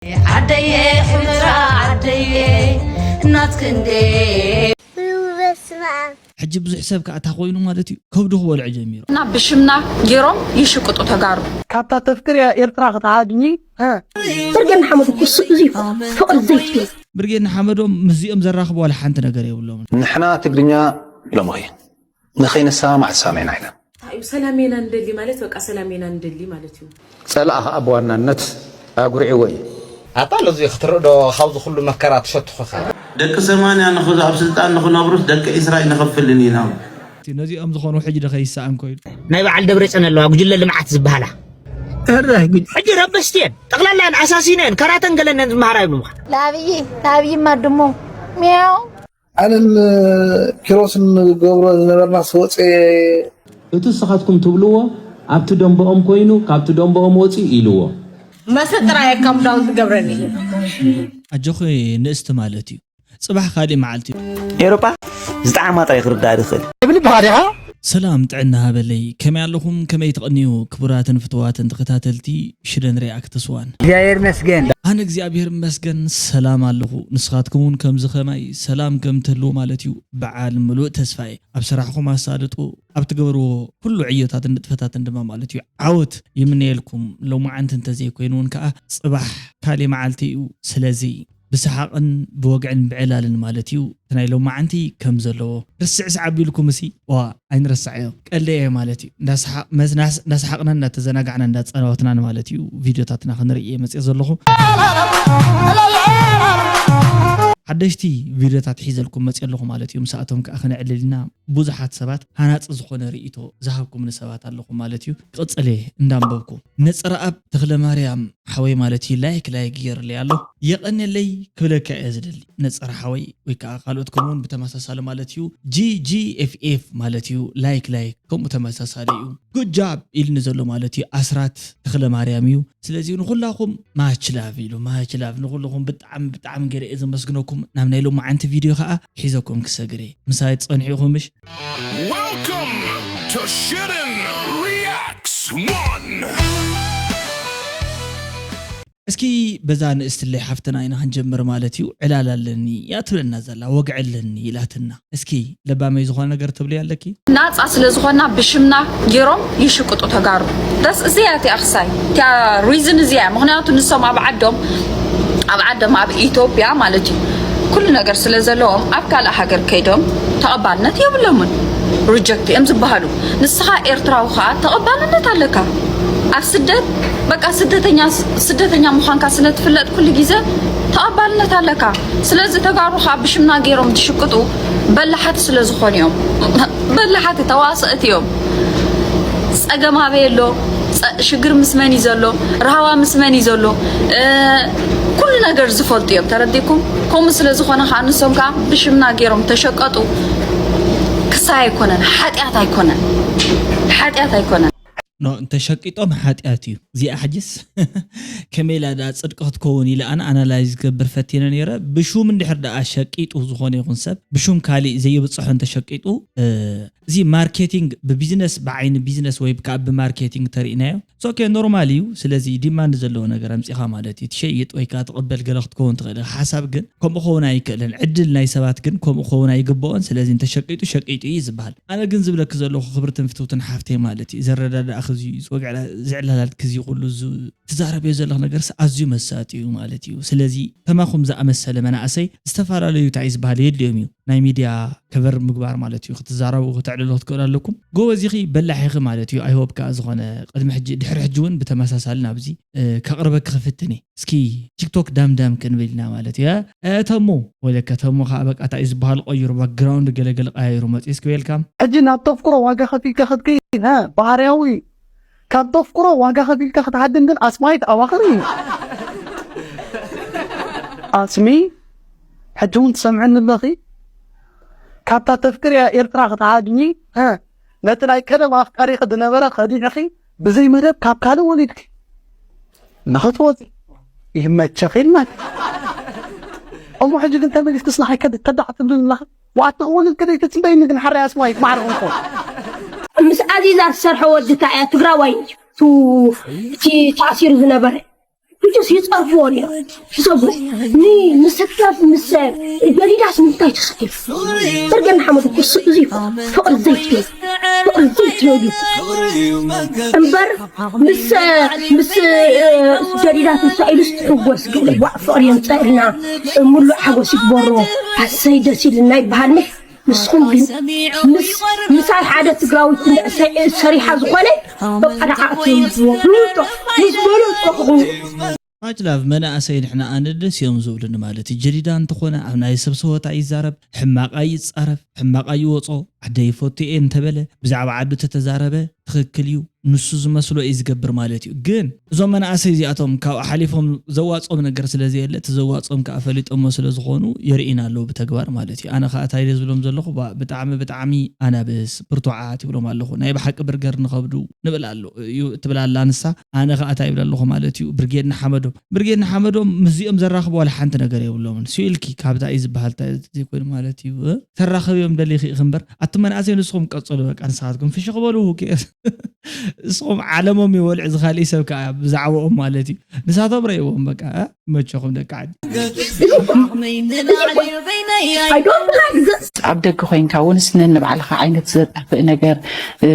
ዓደየ ሕምራ ዓደየ እናት ክንዴ በስመ ኣብ ሕጂ ብዙሕ ሰብ ከኣ እንታይ ኮይኑ ማለት እዩ ከብዱ ክበልዖ ጀሚሩ። እና ብሽምና ገይሮም ይሽቅጡ ተጋሩ። ካብታ ተፍቅርያ ኤርትራ ክትሃድሚ ብርጌድ ንሓመዱ ኩሱ እዚ ፍቕሪ ዘይትብል ብርጌድ ንሓመዶም ምስዚኦም ዘራኽቡ ዋላ ሓንቲ ነገር የብሎምን። ንሕና ትግርኛ ኢሎምኺ ንኸይንሰማማዕ ተሰማሚዕና ኢና። እዩ ሰላሜና ንደሊ ማለት በቃ ሰላሜና ንደሊ ማለት እዩ። ጸላእ ኸኣ ብዋናነት ኣጉርዕዎ እዩ። ኣታ ለዙ ክትርኢ ዶ ካብዚ ኩሉ መከራ ትሸትኹ ኢኻ። ደቂ ሰማንያ ንኽዙ ኣብ ስልጣን ንኽነብሩስ ደቂ ዒስራ ኣይንኸፍልን ኢና። ነዚኦም ዝኾኑ ሕጂ ዶ ከይሰኣን ኮይኑ። ናይ በዓል ደብረፅዮን ኣለዋ ጉጅለ ልምዓት ዝበሃላ ሕጂ ረበሽቲ እየን ጠቕላላን ኣሳሲኖ እየን ከራተን ገለነን ዝመሃራ ይብሉኻ። ለኣብይ ለኣብይማ ድሞ ሚያው ኣነን ኪሮስን ንገብሮ ዝነበርናስ ወፀ እቲ ንስኻትኩም ትብልዎ ኣብቲ ደንበኦም ኮይኑ ካብቲ ደንበኦም ወፅእ ኢልዎ። መስል ጥራይ እየ calm down ዝገብረኒ። ኣጆኺ ንእስቲ ማለት እዩ ጽባሕ ካሊእ መዓልቲ እዩ። ኤውሮጳ ዝጠዓማ ጥራይ ክርዳእ ዝኽእል። ይብል በኻ ዲኻ? ሰላም ጥዕና ሃበለይ ከመይ ኣለኹም ከመይ ትቕንዩ ክቡራትን ፍትዋትን ተኸታተልቲ ሽደን ሪኣክትስ ዋን። እግዚኣብሔር ይመስገን። ኣነ እግዚኣብሔር ይመስገን ሰላም ኣለኹ ንስኻትኩም እውን ከምዚ ኸማይ ሰላም ከም ትህልዉ ማለት እዩ በዓል ምሉእ ተስፋ እየ ኣብ ስራሕኹም ኣሳልጡ ኣብ ትገብርዎ ኩሉ ዕዮታትን ንጥፈታትን ድማ ማለት እዩ ዓወት ይምነየልኩም ሎማዓንቲ እንተዘይኮይኑ እውን ከዓ ፅባሕ ካሊእ መዓልቲ እዩ ስለዚ ብሰሓቕን ብወግዕን ብዕላልን ማለት እዩ እቲ ናይ ሎማዓንቲ ከም ዘለዎ ርስዕ ሰዓብ ኢልኩም እሲ ዋ ኣይንረሳዕ እዮም ቀልደ እየ ማለት እዩ እንዳሰሓቕና እንዳተዘናጋዕና እንዳፀናወትናን ማለት እዩ ቪድዮታትና ክንርኢ እየ መፅእ ዘለኹ ሓደሽቲ ቪድዮታት ሒዘልኩም መፅእ ኣለኹ ማለት እዩ ምሳኣቶም ከዓ ክነዕልል ኢና ብዙሓት ሰባት ሃናፂ ዝኾነ ርእይቶ ዝሃብኩምኒ ሰባት ኣለኹም ማለት እዩ ክቕፅል እየ እንዳንበብኩ ነፀረኣብ ተኽለማርያም ሓወይ ማለት እዩ ላይክ ላይክ ገይርለይ ኣሎ የቐንየለይ ክብለካ እየ ዝደሊ ነፀረ ሓወይ ወይ ከዓ ካልኦት ከምኡውን ብተመሳሳሊ ማለት እዩ ጂጂኤፍኤፍ ማለት እዩ ላይክ ላይክ ከምኡ ተመሳሳሊ እዩ good job ኢልኒ ዘሎ ማለት እዩ ኣስራት ተኽለ ማርያም እዩ ስለዚ ንኩላኹም much love ኢሉ much love ንኩልኹም ብጣዕሚ ብጣዕሚ ገይረ እየ ዘመስግነኩም ናብ ናይ ሎማዓንቲ ቪድዮ ከዓ ሒዘኩም ክሰግር እየ ምሳይ ትፀንሑ ኢኹም ምሽ Welcome to Shitten Reacts one. እስኪ በዛ ንእስትለይ ሓፍትና ኢና ክንጀምር ማለት እዩ ዕላል ኣለኒ እያ ትብለና ዘላ ወግዒ ኣለኒ ኢላትና እስኪ ለባመይ ዝኾነ ነገር ትብሊ ኣለኪ ናፃ ስለዝኾና ብሽምና ገይሮም ይሽቅጡ ተጋሩ ደስ እዚያ እቲኣ ክሳይ እቲኣ reason እዚያ ምክንያቱ ንሶም ኣብ ዓዶም ኣብ ዓዶም ኣብ ኢትዮጵያ ማለት እዩ ኩሉ ነገር ስለ ዘለዎም ኣብ ካልእ ሃገር ከይዶም ተቐባልነት የብሎምን reject እዮም ዝበሃሉ ንስኻ ኤርትራዊ ከዓ ተቐባልነት ኣለካ ኣብ ስደት በቃ ስደተኛ ስደተኛ ምዃንካ ስለ ትፍለጥ ኩሉ ግዜ ተቐባልነት ኣለካ ስለዚ ተጋሩ ከዓ ብሽምና ገይሮም ዝሽቅጡ በላሓት ስለ ዝኾኑ እዮም በላሓት ተዋሰእት እዮም ፀገም ኣበይ ኣሎ ሽግር ምስ መን እዩ ዘሎ ረሃዋ ምስ መን እዩ ዘሎ ኩሉ ነገር ዝፈልጡ እዮም ተረዲኩም ከምኡ ስለ ዝኾነ ከዓ ንሶም ከዓ ብሽምና ገይሮም ተሸቀጡ ክሳይ ኣይኮነን ሓጢኣት ኣይኮነን ሓጢኣት ኣይኮነን ኖ እንተሸቂጦም ሓጢኣት እዩ እዚኣ ሕጅስ ከመይ ኢላ ዳ ፅድቂ ክትከውን ኢለ ኣነ ኣናላይዝ ዝገብር ፈቲነ ነይረ ብሹም እንድሕር ደኣ ሸቂጡ ዝኾነ ይኹን ሰብ ብሹም ካሊእ ዘይብፅሖ እንተሸቂጡ እዚ ማርኬቲንግ ብቢዝነስ ብዓይኒ ቢዝነስ ወይ ከዓ ብማርኬቲንግ ተሪእናዮ ሶኬ ኖርማል እዩ ስለዚ ዲማንድ ዘለዎ ነገር ኣምፂኻ ማለት እዩ ትሸይጥ ወይ ከዓ ትቕበል ገለ ክትከውን ትኽእል ሓሳብ ግን ከምኡ ክኸውን ኣይክእልን ዕድል ናይ ሰባት ግን ከምኡ ክኸውን ኣይግብኦን ስለዚ እንተሸቂጡ ሸቂጡ እዩ ዝበሃል ኣነ ግን ዝብለኪ ዘለኹ ክብርትን ፍትውትን ሓፍተይ ማለት እዩ ዘረዳዳእኺ እዚ ዝወግዕላ ዝዕላላልኪ እዚ ኩሉ ትዛረብዮ ዘለኽ ነገርስ ኣዝዩ መሳጢ እዩ ማለት እዩ ስለዚ ከማኹም ዝኣመሰለ መናእሰይ ዝተፈላለዩ እንታይ ዝበሃል የድልዮም እዩ ናይ ሚድያ ከቨር ምግባር ማለት እዩ ክትዛረቡ ክተዕልሉ ክትክእሉ ኣለኩም ጎበዝ ኢኺ በላሕ ኢኺ ማለት እዩ ኣይሆብ ከዓ ዝኾነ ቅድሚ ሕጂ ድሕሪ ሕጂ እውን ብተመሳሳሊ ናብዚ ከቕርበኪ ክፍትን እየ እስኪ ቲክቶክ ዳምዳም ክንብል ኢና ማለት እዩ ተሙ ወለከ ተሙ ከዓ በቃ እንታይ እዩ ዝበሃል ቀይሩ ባክግራውንድ ገለገለ ቀያይሩ መፅኡ እስኪ ዌልካም ሕጂ ናብ ተፍቅሮ ዋጋ ከፊልካ ክትከይ ባህርያዊ ካብ ተፍቅሮ ዋጋ ከፊልካ ክትሃድም ግን ኣስማይት ኣዋኽር እዩ ኣስሚ ሕጂ እውን ትሰምዕኒ ኣለኺ ካብታ ተፍቅርያ ኤርትራ ክትሃድሚ ነቲ ናይ ቀደም ኣፍቃሪኺ ዝነበረ ከዲዕኺ ብዘይ መደብ ካብ ካልእ ወሊድኪ ንኽትወፂ ይመቸኺ ኢልናኪ እሞ ሕጂ ግን ተመሊስክስ ንዓይ ከዳዕ ትብልኒ ኣለኺ ዋታ ወሊድ ከደይ ትፅበይኒ ግን ሓራይ ኣስማይ ማዕረ እንኮ ምስ ኣዚዛ ዝሰርሐ ወዲ እንታይ እያ ትግራዋይ እዩ እቲ ተኣሲሩ ዝነበረ ሕጂስ ይጸርፍዎ ነይሩ። ይሰቡ። ኒ-፣ ምስ ህግደፍ፣ ምስ ጀዲዳስ ንምንታይ ተሳኢሉ? ብርጌድ ንሓመዱ እኮ እሱ፣ እዚ እኮ ፍቕሪ ዘይትብል፣ ፍቕሪ ዘይትብል እዩ። እምበር ምስ፣ ምስ ጀዲዳት ተሳኢሉስ ትሕጎስ ግን፣ ዋዕ ፍቕሪ የምጸእልና፣ ምሉእ ሓጎስ ይግበሮ፣ ኣሰይ ደስ ኢልና ይበሃል። ንስኹም ግን ምስ፣ ምሳይ ሓደ ትግራዊት እንድሕር ሰ-፣ ሰሪሓ ዝኾነ በቃ ደዓ ኣትምዝዎ። ምንቶ ምስ በሉ ጸቕቑ። ማች ላቭ መናእሰይ ንሕና ኣነ ደስ እዮም ዝብሉኒ ማለት እዩ። ጀዲዳ እንተኾነ ኣብ ናይ ሰብ ሰወታ ይዛረብ፣ ሕማቕ ኣይጻረፍ፣ ሕማቕ ኣይወጾ፣ ዓደይ ይፈቱ እየ እንተበለ፣ ብዛዕባ ዓዱ ተተዛረበ ትኽክል እዩ፣ ንሱ ዝመስሎ እዩ ዝገብር ማለት እዩ። ግን እዞም መናእሰይ እዚኣቶም ካብኡ ሓሊፎም ዘዋጾም ነገር ስለ ዘየለ፣ እቲ ዘዋጾም ከኣ ፈሊጦሞ ስለ ዝኾኑ የርእዩና ኣለዉ ብተግባር ማለት እዩ። ኣነ ከኣ እንታይ ኢለ ዝብሎም ዘለኹ፣ ባ-፣ ብጣዕሚ፣ ብጣዕሚ ኣናብስ፣ ብርቱዓት ይብሎም ኣለኹ። ናይ ብሓቂ ብርገር ንኸብዱ ንብል ኣሎ እዩ ትብል ኣላ ንሳ። ኣነ ከኣ እንታይ ይብል ኣለኹ ማለት እዩ፣ ብርጌድ ንሓመዶም፣ ብርጌድ ንሓመዶም ምስዚኦም ዘራኽቦ ዋላ ሓንቲ ነገር የብሎምን። ስኢልኪ ካብታ እዩ ዝበሃል፣ እንታይ ዘይኮይኑ ማለት እዩ። እ? ተራኽብዮም ደሊኺ ኢኺ እምበር፣ ኣቱም መናእሰይ ንስኹም ቀጽሉ፣ በቃ ንስኻትኩም ፍሽኽ በሉ፣ who cares? ንስኹም ዓለሞም ይበልዑ፣ ዝኻልእ ሰብ ከኣ ብዛዕባኦም ማለት እዩ። ንሳቶም ረእይዎም በቃ፣ እ? ይመቸኹም ደቂ ዓዲ። I don't like this. ኣብ ደገ ኮይንካ እውን ስነ ንባዕልኻ ዓይነት ዘጠፍእ ነገር፣ እ፣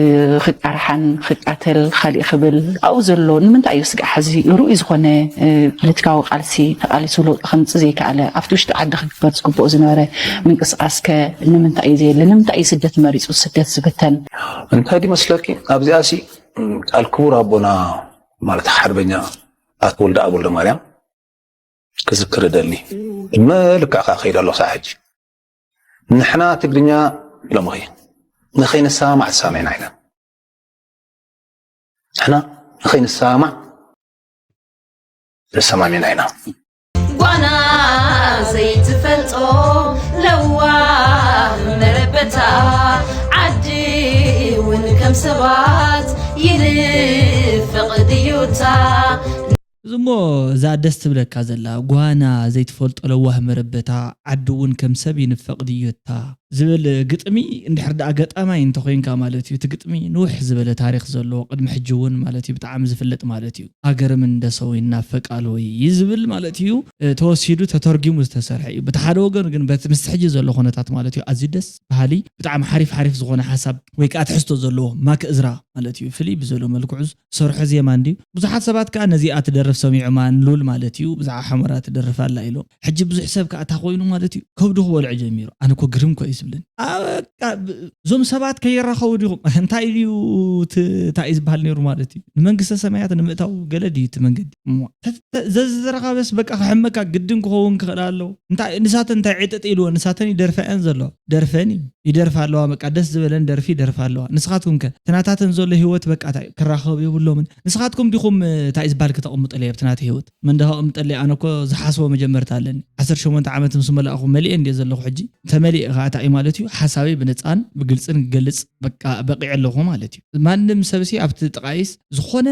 ክቃርሓን ክቃተል፣ ካሊእ ክብል ኣብኡ ዘሎ ንምንታይ እዩ ስጋዕ ሕዚ ርኡይ ዝኾነ፣ እ፣ ፖለቲካዊ ቃልሲ ተቃሊሱ ለውጢ ከምጽእ ዘይከኣለ ኣብቲ ውሽጢ ዓዲ ክግበር ዝግብኦ ዝነበረ ምንቅስቃስ ከ ንምንታይ እዩ ዘየለ? ንምንታይ እዩ ስደት መሪጹ ስደት ዝብተን? እንታይ ድመስለኪ ኣብዚኣ ሲ ቃል ክቡር ኣቦና ማለት ሓርበኛ ኣቶ ወልደኣብ ወልደማርያም ክዝክር እደሊ። እመ ልክዕ ከኣ ከይደ ኣለኹ ሳዕ ሕጂ። ንሕና ትግርኛ ኢሎምኺ ንኸይንሰማማዕ ተሰማሚዕና ኢና። ንሕና ንኸይንሰማማዕ ተሰማሚዕና ኢና። ጓና ዘይትፈልጦ ለዋህ መረበታ ዓዲ እውን ከም ሰባት ይንፍቕ ድዩታ። እዚ እሞ እዛ ደስ ትብለካ ዘላ ጓና ዘይትፈልጦ ለዋህ መረበታ ዓዲ እውን ከም ሰብ ይንፈቕ ድዩታ ዝብል ግጥሚ እንድሕር ደኣ ገጣማይ እንተኾይንካ ማለት እዩ። እቲ ግጥሚ ንውሕ ዝበለ ታሪኽ ዘለዎ ቅድሚ ሕጂ እውን ማለት እዩ ብጣዕሚ ዝፍለጥ ማለት እዩ። ሃገርም እንደ ሰው ይናፈቃል ወይ ዝብል ማለት እዩ፣ እ፣ ተወሲዱ ተተርጊሙ ዝተሰርሐ እዩ። በቲ ሓደ ወገን ግን በቲ ምስቲ ሕጂ ዘሎ ኩነታት ማለት እዩ ኣዝዩ ደስ በሃሊ ብጣዕሚ ሓሪፍ ሓሪፍ ዝኾነ ሓሳብ ወይ ከዓ ትሕዝቶ ዘለዎ ማክ እዝራ ማለት እዩ ፍልይ ብዝበለ መልክዑ ዝሰርሖ ዜማ እንድዩ። ብዙሓት ሰባት ከዓ ነዚኣ ትደርፍ ሰሚዖማ ንሉል ማለት እዩ ብዛዕባ ሑመራ ትደርፍ ኣላ ኢሎም። ሕጂ ብዙሕ ሰብ ከዓ እታ ኮይኑ ማለት እዩ ከብዱ ክበልዖ ጀሚሩ። ኣነ እኮ ግርም እኮ እዩ ዝብለኒ። ኣ፣ በቃ ብ-፣ እዞም ሰባት ከይራኸቡ ዲኹም? እንታይ ድዩ እቲ፣ እንታይ እዩ ዝበሃል ነይሩ ማለት እዩ? ንመንግስተ ሰማያት ንምእታው ገለ ድዩ እቲ መንገዲ? እሞ፣ ተ-፣ ተ-፣ ዘዝተረኻበስ በቃ ክሕመካ ግድን ክኸውን ክኽእል ኣለዎ። እንታይ ንሳተን እንታይ ዕጥጥ ኢልዎ? ንሳተን ይደርፋ እየን ዘለዋ። ደርፈን እዩ። ይደርፋ ኣለዋ፣ በቃ ደስ ዝበለን ደርፊ ይደርፋ ኣለዋ። ንስኻትኩም ከ? እቲ ናታተን ዘሎ ህይወት በቃ እንታይ ክራኸቡ የብሎምን። ንስኻትኩም ዲኹም፣ እ፣ እንታይ ዝበሃል ክተቕምጡለይ ኣብቲ ናተይ ህይወት? መን ደኣ ከቕምጠለይ? ኣነ እኮ ዝሓስቦ መጀመርታ ኣለኒ። ዓሰርተ ሸሞንተ ዓመት ምስ መላእኹ መሊኤ እንድየ ዘለኹ ሕጂ። እንተመሊኤ ኸዓ እንታይ እዩ ማለት እዩ? ሓሳበይ ብነጻን ብግልጽን ክገልጽ በቃ በቂዐ ኣለኹ ማለት እዩ። ማንም ሰብሲ ኣብቲ ጥቓይስ ዝኾነ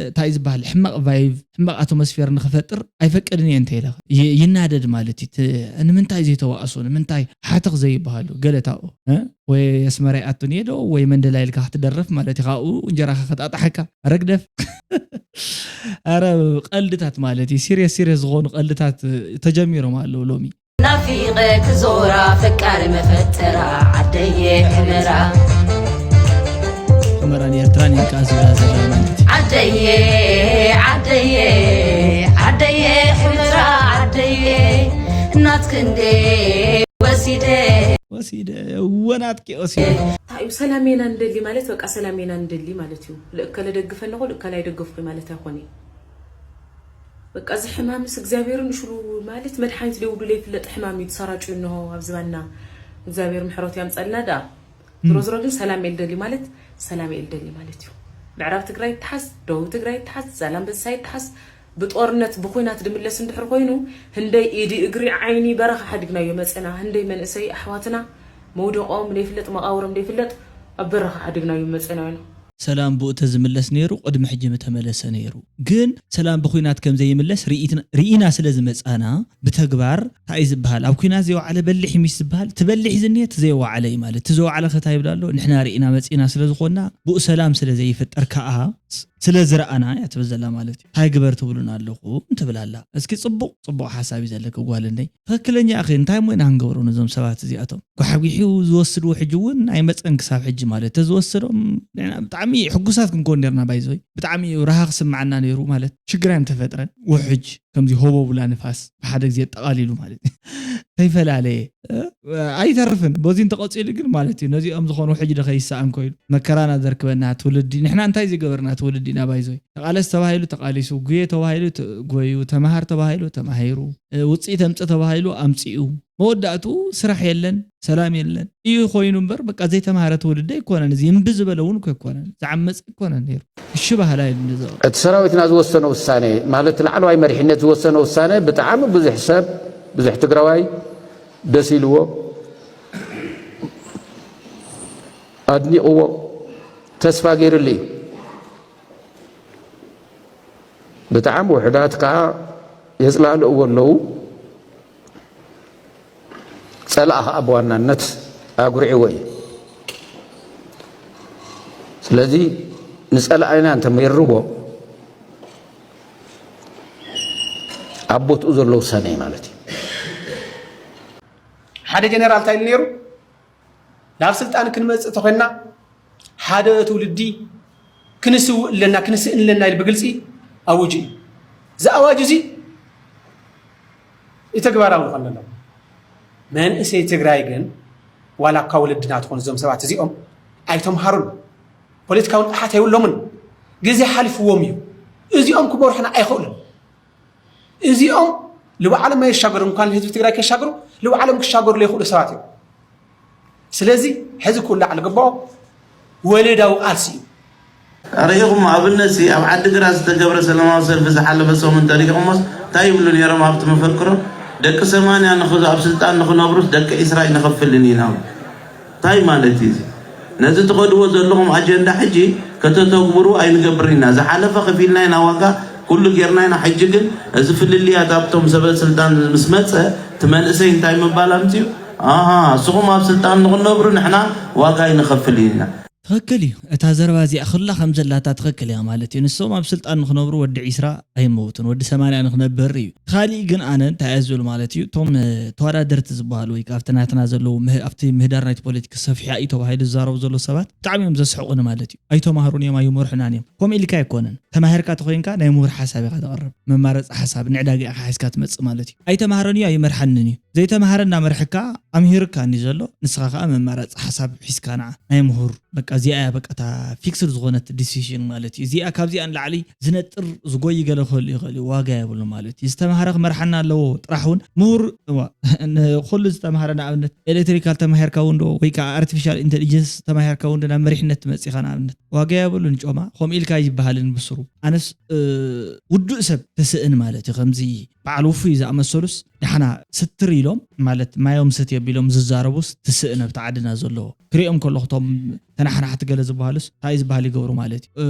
እንታይ ዝበሃል ሕማቕ ቫይብ፣ ሕማቕ ኣትሞስፌር ንኽፈጥር ኣይፈቅድን እየ እንተ ኢለ ኸ ይ-፣ ይናደድ ማለት እዩ። ት-፣ ንምንታይ ዘይተዋእሱ? ንምንታይ ሓተኽ ዘይበሃሉ? ገለ ታብኡ፣ እ? ወይ ኣስመራ ይኣቱ እየ ዶ ወይ መንደላይ ኢልካ ክትደርፍ ማለት እዩ። ካብኡ እንጀራኻ ከጣጣሓካ። ረግደፍ። ኣረ ቀልድታት ማለት እዩ። ሲሪየስ፣ ሲሪየስ ዝኾኑ ቀልድታት ተጀሚሮም ኣለዉ ሎሚ። ናፊቐ ክዞራ ፈቃር መፈጠራ ዓደየ ሕመራ። ሕመራን ኤርትራን እየን ከኣ ዝብላ ዘለዋ ማለት እዩ። ዓደየ፣ ዓደየ፣ ዓደየ ሕመራ ዓደየ ናትክንዴ ወሲደ። ወሲደ፣ እወ ናትኪ ወሲደ። እንታይ እዩ ሰላም ኢና ንደሊ ማለት በቃ ሰላም ኢና ንደሊ ማለት እዩ። ልእከለ ደግፈ ኣለኹ፣ ልእከለ ኣይደገፍኩ ማለት ኣይኮነ። በቃ እዚ ሕማምስ እግዚኣብሔር ንሽሉ ማለት መድሓኒት ደውዱ ለይፍለጥ ሕማም እዩ ተሰራጭዩ እንሆ ኣብ ዝባንና። እግዚኣብሔር ምሕረቱ ያምፀልና ደኣ። ዝሮ ዝሮ ግን ሰላም እየ ልደሊ ማለት ሰላም እየ ልደሊ ማለት እዩ። ምዕራብ ትግራይ ይተሓዝ፣ ደቡብ ትግራይ ይተሓዝ፣ ዛላምበሳ ይተሓዝ፣ ብጦርነት ብኩናት ድምለስ እንድሕር ኮይኑ ህንደይ ኢዲ እግሪ ዓይኒ በረኻ ሓዲግናዮ መፀና። ህንደይ መንእሰይ ኣሕዋትና መውደቖም ለይፍለጥ መቓብሮም ለይፍለጥ ኣብ በረኻ ሓዲግናዮ መፀና ኢና። ሰላም ብኡ ተዝምለስ ነይሩ፣ ቅድሚ ሕጂ ምተመለሰ ነይሩ። ግን ሰላም ብኲናት ከም ዘይምለስ ርኢትና፣ ርኢና ስለ ዝመጻና፣ ብተግባር እንታይ እዩ ዝበሃል? ኣብ ኲናት ዘይወዓለ በሊሕ እዩ ሚስ ዝበሃል፣ እቲ በሊሕ ዝኒሀ እቲ ዘይወዓለ እዩ ማለት። እቲ ዘወዓለ ከ እንታይ ይብል ኣሎ? ንሕና ርኢና መጺእና ስለ ዝኾንና፣ ብኡ ሰላም ስለ ዘይፍጠር ከኣ፣ ስለ ዝረኣና እያ ትብል ዘላ ማለት እዩ። እንታይ ግበር ትብሉን ኣለኹም ትብል ኣላ። እስኪ ጽቡቕ ጽቡቕ ሓሳብ እዩ ዘለኪ ጓል እንደይ። ትኽክለኛ እኺ እንታይ እሞ ኢና ክንገብሮ ነዞም ሰባት እዚኣቶም? ጓሕጒሑ ዝወስድዎ ሕጂ እውን ኣይመጸን ክሳብ ሕጂ ማለት ተዝወሰዶም ንሕና ብጣዕሚ ሕጉሳት ክንኮን ነርና ባይዘይ። ብጣዕሚ እዩ ረሃ ክስምዓና ነይሩ ማለት ሽግር ኣይምተፈጥረን። ውሕጅ ከምዚ ሆቦ ብላ ንፋስ ብሓደ ግዜ ጠቓሊሉ ማለት እዩ። ከይፈላለየ እ፣ ኣይተርፍን። በዚ እንተቐጺሉ ግን ማለት እዩ ነዚኦም ዝኾኑ ሕጂ ዶ ከይሰኣን ኮይኑ መከራና ዘርክበና ትውልዲ ንሕና እንታይ ዝገበርና ትውልዲ ኢና ባይዞይ። ተቓለስ ተባሂሉ ተቓሊሱ፣ ጉየ ተባሂሉ ተ- ጎዩ፣ ተመሃር ተባሂሉ ተማሂሩ፣ እ፣ ውፅኢት ኣምፅ ተባሂሉ ኣምፂኡ። መወዳእቱ ስራሕ የለን፣ ሰላም የለን እዩ ኮይኑ እምበር በቃ ዘይተማሃረ ትውልዲ ኣይኮነን። እዚ እምቢ ዝበለ እውን እኮ ኣይኮነን፣ ዝዓመፀ ኣይኮነን ነይሩ። እሺ ባህላ ኢሉ እንደዚ እቲ ሰራዊትና ዝወሰነ ውሳነ ማለት ላዕለዋይ መሪሕነት ዝወሰነ ውሳነ ብጣዕሚ ብዙሕ ሰብ ብዙሕ ትግራዋይ ደስ ኢልዎ ኣድኒቕዎ ተስፋ ገይርሉ እዩ። ብጣዕሚ ውሕዳት ከዓ የፅላልእዎ ኣለዉ። ፀላእ ከዓ ብዋናነት ኣጉርዕዎ እዩ። ስለዚ ንፀላእና እንተመይርዎ ኣብ ቦትኡ ዘሎ ውሳነ እዩ ማለት እዩ። ሓደ ጀነራል እንታይ ኢሉ ነይሩ? ናብ ስልጣን ክንመፅእ ተኮይንና ሓደ ትውልዲ ክንስውእ ኣለና፣ ክንስእን ኣለና ኢሉ ብግልፂ ኣውጁ እዩ። እዚ ኣዋጅ እዚ ተግባራዊ ንኾን ኣለና። መንእሰይ ትግራይ ግን ዋላ እኳ ወለድና ትኾኑ እዞም ሰባት እዚኦም ኣይተምሃሩን፣ ፖለቲካዊ ንቕሓት የብሎምን፣ ግዜ ሓሊፍዎም እዩ። እዚኦም ክመርሑና ኣይኽእሉን። እዚኦም ልባዓሎም ኣይሻገሩ እንኳን ህዝቢ ትግራይ ከሻግሩ ልባዓሎም ክሻገሩ ዘይኽእሉ ሰባት እዮም። ስለዚ ሕዚ ክውላዕ ዝግባኦ ወለዳዊ ቃልሲ እዩ። ርኢኹም ኣብነት ሲ ኣብ ዓዲ ግራት ዝተገብረ ሰላማዊ ሰልፊ ዝሓለፈ ሰሙን ተሪኢኹሞስ እንታይ ይብሉ ነይሮም ኣብቲ መፈክሮም ደቂ ሰማንያ ንኽ ኣብ ስልጣን ንኽነብሩስ ደቂ ዒስራ ኣይንኸፍልን ኢና። እንታይ ማለት እዩ እዚ? ነዚ ትኸድዎ ዘለኹም ኣጀንዳ ሕጂ ከተተግብሩ ኣይንገብርን ኢና። ዝሓለፈ ከፊልና ኢና ዋጋ፣ ኩሉ ጌርና ኢና። ሕጂ ግን እዚ ፍልልያት ኣብቶም ሰበ ስልጣን ምስ መጸ፣ እቲ መንእሰይ እንታይ ምባል ኣምጺኡ? ኣሃ፣ ንስኹም ኣብ ስልጣን ንኽነብሩ ንሕና ዋጋ ኣይንኸፍልን ኢና። ትኽክል እዩ። እታ ዘረባ እዚኣ ኩላ ከም ዘላታ ትኽክል እያ ማለት እዩ። ንሶም ኣብ ስልጣን ንኽነብሩ ወዲ ዒስራ ኣይመውትን፣ ወዲ ሰማንያ ንኽነብር እዩ። ካሊእ ግን ኣነ እንታይ እየ ዝብል ማለት እዩ፣ እቶም ተወዳደርቲ ዝበሃሉ ወይ ከዓ ኣብቲ ናትና ዘለዉ ኣብቲ ምህዳር ናይቲ ፖለቲካ ሰፊሓ እዩ ተባሂሉ ዝዛረቡ ዘለዉ ሰባት ብጣዕሚ እዮም ዘስሕቑኒ ማለት እዩ። ኣይተማህሩን እዮም ኣይመርሑናን እዮም። ከምኡ ኢልካ ኣይኮነን። ተማሂርካ ተኾይንካ ናይ ምሁር ሓሳብ ኢኻ ተቕርብ፣ መማረፂ ሓሳብ ንዕዳጋ ኢኻ ሒዝካ ትመፅእ ማለት እዩ። ኣይተማህረን እዩ ኣይመርሓንን እዩ። ዘይተማህረ እናመርሐካ ኣምሂርካ እንዲ ዘሎ ንስኻ ከዓ መማረፂ ሓሳብ ሒዝካ ንዓ ናይ ምሁር በቃ እዚኣ እያ በቃ እታ ፊክስድ ዝኾነት ዲሲሽን ማለት እዩ። እዚኣ ካብዚኣ ንላዕሊ ዝነጥር ዝጎይ ገለ ክህሉ ይኽእል እዩ፣ ዋጋ የብሉ ማለት እዩ። ዝተማህረ ክመርሓና ኣለዎ ጥራሕ እውን ምሁር እዋ፣ ንኩሉ ዝተማህረ ንኣብነት ኤሌክትሪካል ተማሂርካ እውን ዶ ወይ ከዓ ኣርቲፊሻል ኢንቴሊጀንስ ተማሂርካ እውን ዶ ናብ መሪሕነት ትመፅእ ኢኻ ንኣብነት ዋጋ የብሉን ጮማ ከምኡ ኢልካ ይበሃልን ብስሩ ኣነስ ውዱእ ሰብ ተስእን ማለት እዩ ከምዚ በዓል ውፉይ ዝኣመሰሉስ ደሓና ስትር ኢሎም ማለት ማዮም ሰትየ ቢሎም ዝዛረቡስ ትስእን ኣብቲ ዓድና ዘለዎ ክሪኦም ከለኹ እቶም ተናሓናሕቲ ገለ ዝበሃሉስ እንታይ ዝበሃል ይገብሩ ማለት እዩ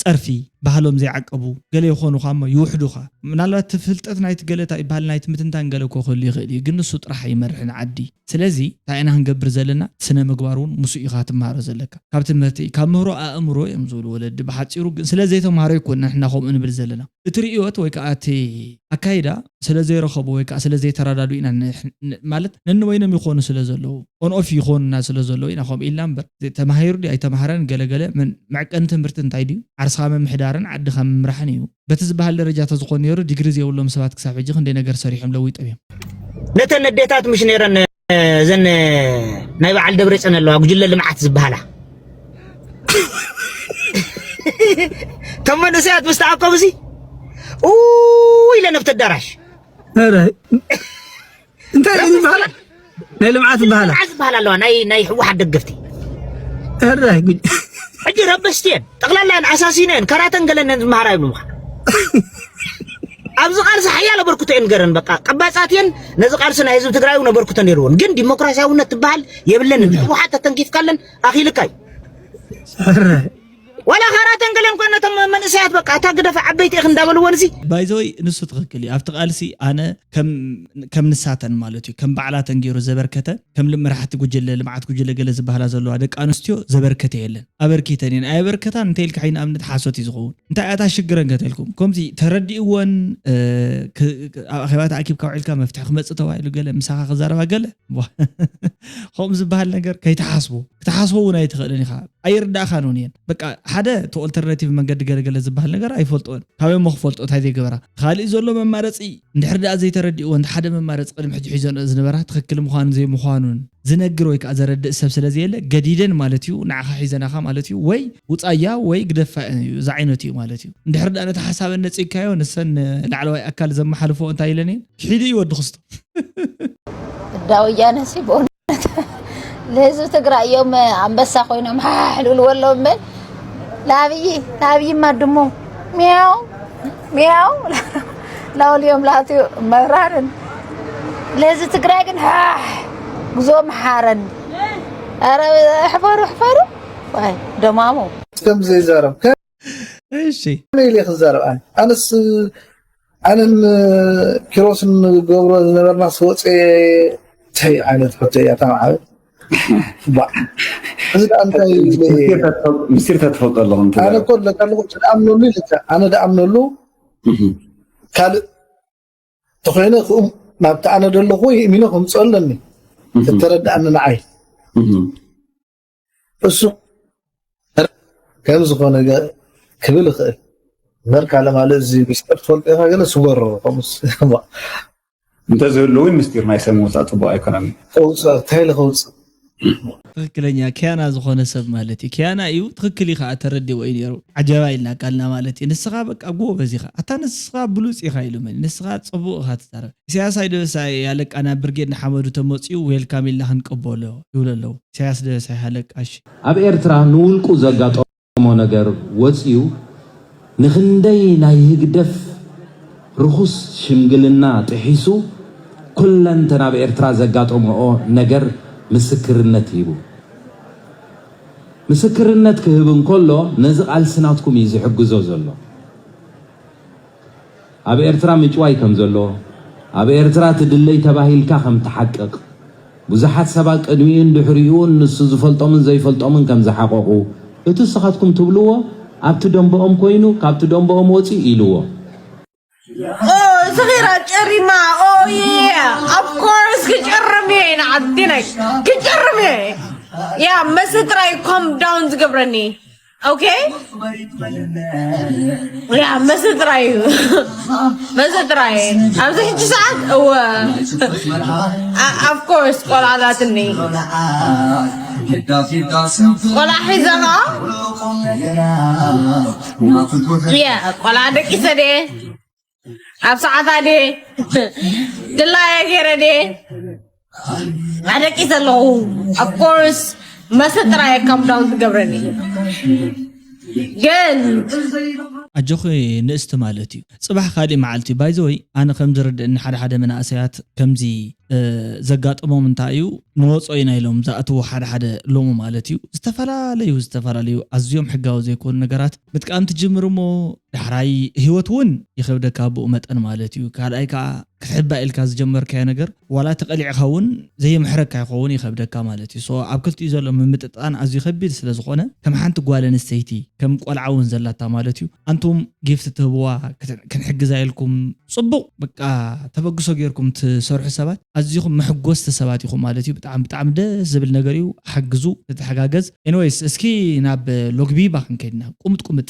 ፀርፊ ባህሎም ዘይዓቀቡ ገለ ይኾኑኻ እሞ ይውሕዱኻ ምናልባት እቲ ፍልጠት ናይቲ ገለ እንታይ ይበሃል ናይቲ ምትንታን ገለ እኮ ክህሉ ይኽእል እዩ ግን ንሱ ጥራሕ ኣይመርሕን ዓዲ ስለዚ እንታይ ኢና ክንገብር ዘለና ስነ ምግባር እውን ምስኡ ኢኻ ትመሃሮ ዘለካ ካብ ትምህርቲ ካብ ምህሮ ኣእምሮ እዮም ዝብሉ ወለዲ ብሓፂሩ ግን ስለ ዘይተምሃሮ ይኮን ንሕና ከምኡ ንብል ዘለና እቲ ርእዮት ወይ ከዓ እቲ ኣካይዳ ስለ ዘይረኸቡ ወይ ከዓ ስለ ዘይተረዳዱ ኢና ማለት ነንበይኖም ይኾኑ ስለ ዘለዉ ኦንኦፍ ይኾኑና ስለ ዘለዉ ኢና ከምኡ ኢልና እምበር ተማሂሩ ድዩ ኣይተማሃረን ገለገለ መዕቀኒ ትምህርቲ እንታይ ድዩ ዓርስኻ ምምሕዳርን ዓድኻ ምምራሕን እዩ በቲ ዝበሃል ደረጃ ተዝኾን ነይሩ ዲግሪ ዘይብሎም ሰባት ክሳብ ሕጂ ክንደይ ነገር ሰሪሖም ለዊጦም እዮም ነተን ኣዴታት ምሽ ነይረን እዘን ናይ በዓል ደብረፅዮን ኣለዋ ጉጅለ ልምዓት ዝበሃላ እቶም መንእሰያት ምስ ተኣከቡ ሲ ኡ ኢለን ኣብቲ ኣዳራሽ እንታይ ዝበሃላ ናይ ልምዓት ዝበሃላ ዝበሃላ ኣለዋ ናይ ህወሓት ደገፍቲ ሕጂ ረበሽቲ እየን ጠቕላላ ኣሳሲነ እየን ከራተን ገለን እየን ዝመሃራ ይብሉ ምኻ ኣብዚ ቃልሲ ሓያል ኣበርክቶ እየን ገረን በቃ ቀባፃት እየን ነዚ ቃልሲ ናይ ህዝቢ ትግራይ እውን ኣበርክቶ ነይርዎን ግን ዲሞክራሲያውነት ትበሃል የብለንን ህወሓት ተተንኪፍካለን ኣኺልካ እዩ ዋላ ካራተን ገለን እኳ ነቶም መንእሰያት በቃ እታ ግደፍ ዓበይቲ ኢኽ እንዳበልወን ሲ ባይዘወይ ንሱ ትኽክል እዩ። ኣብቲ ቃልሲ ኣነ ከም ከም ንሳተን ማለት እዩ ከም ባዕላተን ገይሩ ዘበርከተ ከም ል- መራሕቲ ጉጅለ ልምዓት ጉጅለ ገለ ዝበሃላ ዘለዋ ደቂ ኣንስትዮ ዘበርከተ የለን። ኣበርኪተን እየን ኣየበርከታን እንተ ኢልካ ንኣብነት ሓሶት እዩ ዝኸውን። እንታይ ኣታ ሽግረን ከተልኩም ከምዚ ተረዲእወን እ፣ ክ- ክ- ኣብ ኣኼባ ተኣኪብካ ውዒልካ መፍትሒ ክመፅእ ተባሂሉ ገለ ምሳኻ ክዛረባ ገለ ዋ፣ ከምኡ ዝበሃል ነገር ከይተሓስቦ ክትሓስቦ እውን ኣይትኽእልን ኢኻ። ኣይርዳእኻን እውን እየን። በቃ ሓደ እቲ ኦልተርናቲቭ መንገዲ ገለገለ ዝበሃል ነገር ኣይፈልጥኦን። ካበይ እሞ ክፈልጦ እንታይ ዘይገበራ? እቲ ካሊእ ዘሎ መማረፂ እንድሕር ደኣ ዘይተረዲእዎ እንተ ሓደ መማረፂ ቅድሚ ሕጂ ሒዞ ዝነበራ ትኽክል ምዃኑን ዘይምዃኑን ዝነግር ወይ ከዓ ዘረድእ ሰብ ስለ ዘየለ ገዲደን ማለት እዩ ንዓኻ ሒዘናኻ ማለት እዩ ወይ ውፃያ ወይ ግደፋ እዩ እዚ ዓይነት እዩ ማለት እዩ። እንድሕር ደኣ ነቲ ሓሳበን ነፂግካዮ ንሰን ላዕለዋይ ኣካል ዘመሓልፎ እንታይ ኢለን እየን ኪሒዱ እዩ ወዲ ክስቶ ዳውያነ ሲ በእውነት ለህዝቢ ትግራይ እዮም ኣንበሳ ኮይኖም ሓሕ ልብልዎ ኣለዉ እምበር ለኣብይ ለኣብይማ ድሙ ሚያው ሚያው ላውልዮም ላትዩ መብራርን ለህዝቢ ትግራይ ግን ሓሕ ጉዞ መሓረን ኧረ ሕፈሩ ሕፈሩ ዋይ ደማሙ ከምዚ ይዛረብ እሺ ከመይ ኢለ ክዛረብ ኣነ ኣነስ ኣነን ኪሮስን ገብሮ ዝነበርና ስወፀ እንታይ ዓይነት ሕቶ እያ እታ ማዕበል ባ እዚ ደኣ እንታይ ኢለ እየ ምስጢር ተትፈልጦ ኣለኹ እንተ ኣነ እኮ ለካ ኣለኹ እቲ ደኣምነሉ ኢልካ ኣነ ደኣምነሉ ካልእ ተኮይነ ክኡ ናብቲ ኣነ ደለኹ ይእሚኖ ከምፅኦ ኣለኒ እተረዳእኒ ንዓይ እሱ ከም ዝኾነ ገ- ክብል ይኽእል እምበር ካልእ ማለት እዚ ሚስጥር ትፈልጦ ኢኻ ገለ ስገሮ ከምኡስ እንተዝህሉ እውን ምስጢር ናይ ሰብ ምውፃእ ፅቡቅ ኣይኮነን። ከውፅእ እንታይ ኢለ ከውፅእ ትክክለኛ ኪያና ዝኾነ ሰብ ማለት እዩ። ኪያና እዩ ትክክል እዩ ከዓ ተረዲዎ እዩ ነይሩ። ዓጀባ ኢልና ቃልና ማለት እዩ። ንስኻ በቃ ጎበዝ ኢኻ ኣታ ንስኻ ብሉፅ ኢኻ ኢሉ መን ንስኻ ፅቡቅ ኢኻ ትዛረብ። ኢሳያስ ኣይደበሳይ ያለቃ ናብ ብርጌድ ንሓመዱ ተመፅኡ ዌልካም ኢልና ክንቀበሎ ይብሉ ኣለዉ። ኢሳያስ ደበሳይ ሃለቃ እሺ። ኣብ ኤርትራ ንውልቁ ዘጋጠሞ ነገር ወጺኡ ንኽንደይ ናይ ህግደፍ ርኹስ ሽምግልና ጥሒሱ ኩለንተን ኣብ ኤርትራ ዘጋጠምኦ ነገር ምስክርነት ሂቡ። ምስክርነት ክህብ እንከሎ ነዚ ቃልሲ ናትኩም እዩ ዝሕግዞ ዘሎ። ኣብ ኤርትራ ምጭዋይ ከም ዘሎ፣ ኣብ ኤርትራ ትድለይ ተባሂልካ ከም ትሓቅቕ፣ ብዙሓት ሰባት ቅድሚኡን ድሕሪኡን ንሱ ዝፈልጦምን ዘይፈልጦምን ከም ዝሓቐቑ፣ እቲ ንስኻትኩም ትብልዎ ኣብቲ ደንበኦም ኮይኑ ካብቲ ደንበኦም ወጺኡ ኢልዎ። ኦ፣ ሰኺራ ጨሪማ። ኦ፣ yeah, of course ክጭርም እየ ኢና ዓዲናይ። ክጭርም እየ። ያ፣ መስ ጥራይ calm down ዝገብረኒ። Okay? ያ፣ መስ ጥራይ እዩ። መስ ጥራይ። ኣብዚ ሕጂ ሰዓት፣ እወ። ኣ-፣ of course፣ ቆልዓ ኣላትኒ። ቆልዓ ሒዘ ኸዓ? ያ፣ ቆልዓ ደቂሰ ድየ? ኣብ ሰዓታ ድየ? ድላየ ገይረ ድየ? ኣደቂሰ ኣለኹ። Of course፣ መስ ጥራይ calm down ትገብረኒ። ግን ኣጆኺ ንእስቲ ማለት እዩ። ጽባሕ ካሊእ መዓልቲ ባይዘወይ ኣነ ከም ዝርድእኒ ሓደ ሓደ መናእሰያት ከምዚ እ፣ ዘጋጥሞም እንታይ እዩ ንወጾ ኢና ኢሎም ዝኣትዉ ሓደ ሓደ ሎሚ ማለት እዩ። ዝተፈላለዩ ዝተፈላለዩ ኣዝዮም ሕጋዊ ዘይኮኑ ነገራት ምጥቃም ትጅምር እሞ ዳሕራይ ህይወት እውን ይኸብደካ ብኡ መጠን ማለት እዩ። ካልኣይ ከዓ ክትሕባእ ኢልካ ዝጀመርካዮ ነገር ዋላ ተቐሊዕካ እውን ዘየምሕረካ ይኸውን ይኸብደካ ማለት እዩ። So ኣብ ክልቲኡ ዘሎ ምምጥጣን ኣዝዩ ከቢድ ስለ ዝኾነ ከም ሓንቲ ጓል ኣንስተይቲ ከም ቆልዓ እውን ዘላታ ማለት እዩ ኣንቱም ጊፍት ትህብዋ ክት- ክንሕግዛ ኢልኩም ጽቡቕ በቃ ተበግሶ ጌርኩም ትሰርሑ ሰባት ኣዚኹም መሕጎስቲ ሰባት ኢኹም ማለት እዩ። ብጣዕሚ ብጣዕሚ ደስ ዝብል ነገር እዩ። ሓግዙ፣ ተተሓጋገዝ። ኤኒዌይስ እስኪ ናብ ሎግቢባ ክንከይድና ቁምጥ ቁምጥ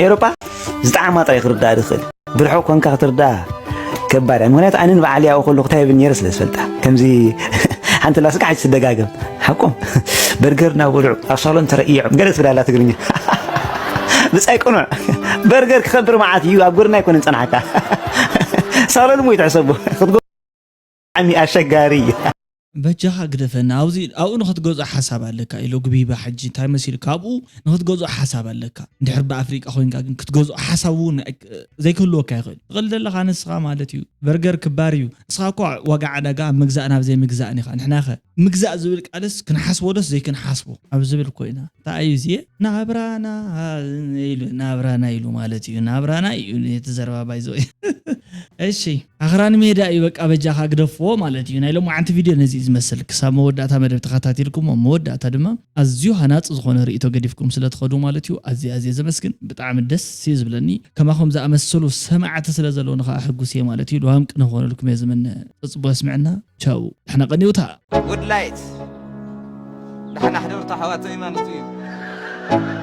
ኤውሮጳ ዝጠዓማ ጥራይ ክርዳእ ዝኽእል ብርሖ ኮንካ ክትርዳእ ከባድ እያ። ምክንያቱ ኣነ ንበዓል ያው ከለኹ እንታይ ብል ነይረ ስለ ዝፈልጣ ከምዚ ሓንቲ ላስቃ ሕጂ ትደጋገም ሓቆም በርገር እናበልዑ ኣብ ሳሎን ተረእዮም ገለ ትብል ኣላ ትግርኛ ብጻይ ቅኑዕ በርገር ክኸብር መዓት እዩ ኣብ ጎድና ኣይኮነን ጸናሕካ ሳሎን እሞ ይትሕሰቡ ክትጎ ብጣዕሚ ኣሸጋሪ እዩ። በጃኻ ግደፈና። ኣብዚ ኣብኡ ንኽትገዝኦ ሓሳብ ኣለካ ኢሎ ግቢባ። ሕጂ እንታይ መሲሉ ካብኡ ንኽትገዝኦ ሓሳብ ኣለካ። እንድሕር ብኣፍሪቃ ኮይንካ ግን ክትገዝኦ ሓሳብ እውን ዘይክህልወካ ይኽእል። ትቕልደለኻ ንስኻ ማለት እዩ። በርገር ክባር እዩ። ንስኻ እኮ ዋጋ ዕዳጋ ኣብ ምግዛእ ናብ ዘይምግዛእን ኢኻ። ንሕናኸ ምግዛእ ዝብል ቃልስ ክንሓስቦ ዶስ ዘይክንሓስቦ ኣብ ዝብል ኮይና። እንታይ እዩ እዚየ? ናብራና ኢሉ፣ ናብራና ኢሉ ማለት እዩ። ናብራና እዩ እቲ ዘረባ ባይዘ። እሺ፣ ኣኽራን ሜዳ እዩ በቃ በጃኻ ግደፍዎ ማለት እዩ። ናይ ሎማዓንቲ ቪድዮ ነዚ እዩ ዝመስል። ክሳብ መወዳእታ መደብ ተኸታቲልኩም፣ ኣብ መወዳእታ ድማ ኣዝዩ ሃናጺ ዝኾነ ርእይቶ ገዲፍኩም ስለ ትኸዱ ማለት እዩ። ኣዝየ፣ ኣዝየ ዘመስግን። ብጣዕሚ ደስ እዩ ዝብለኒ። ከማኹም ዝኣመሰሉ ሰማዕቲ ስለ ዘለውኒ ከዓ ሕጉስ እየ ማለት እዩ። ልዋም ቅነ ክኾነልኩም እየ ዝምነ። ጽጽቦ የስምዐና። ቻው። ደሕና ቀንዩታ። ውድላይት ደሕና ሕደርታ ኣሕዋተይ ማለት እዩ።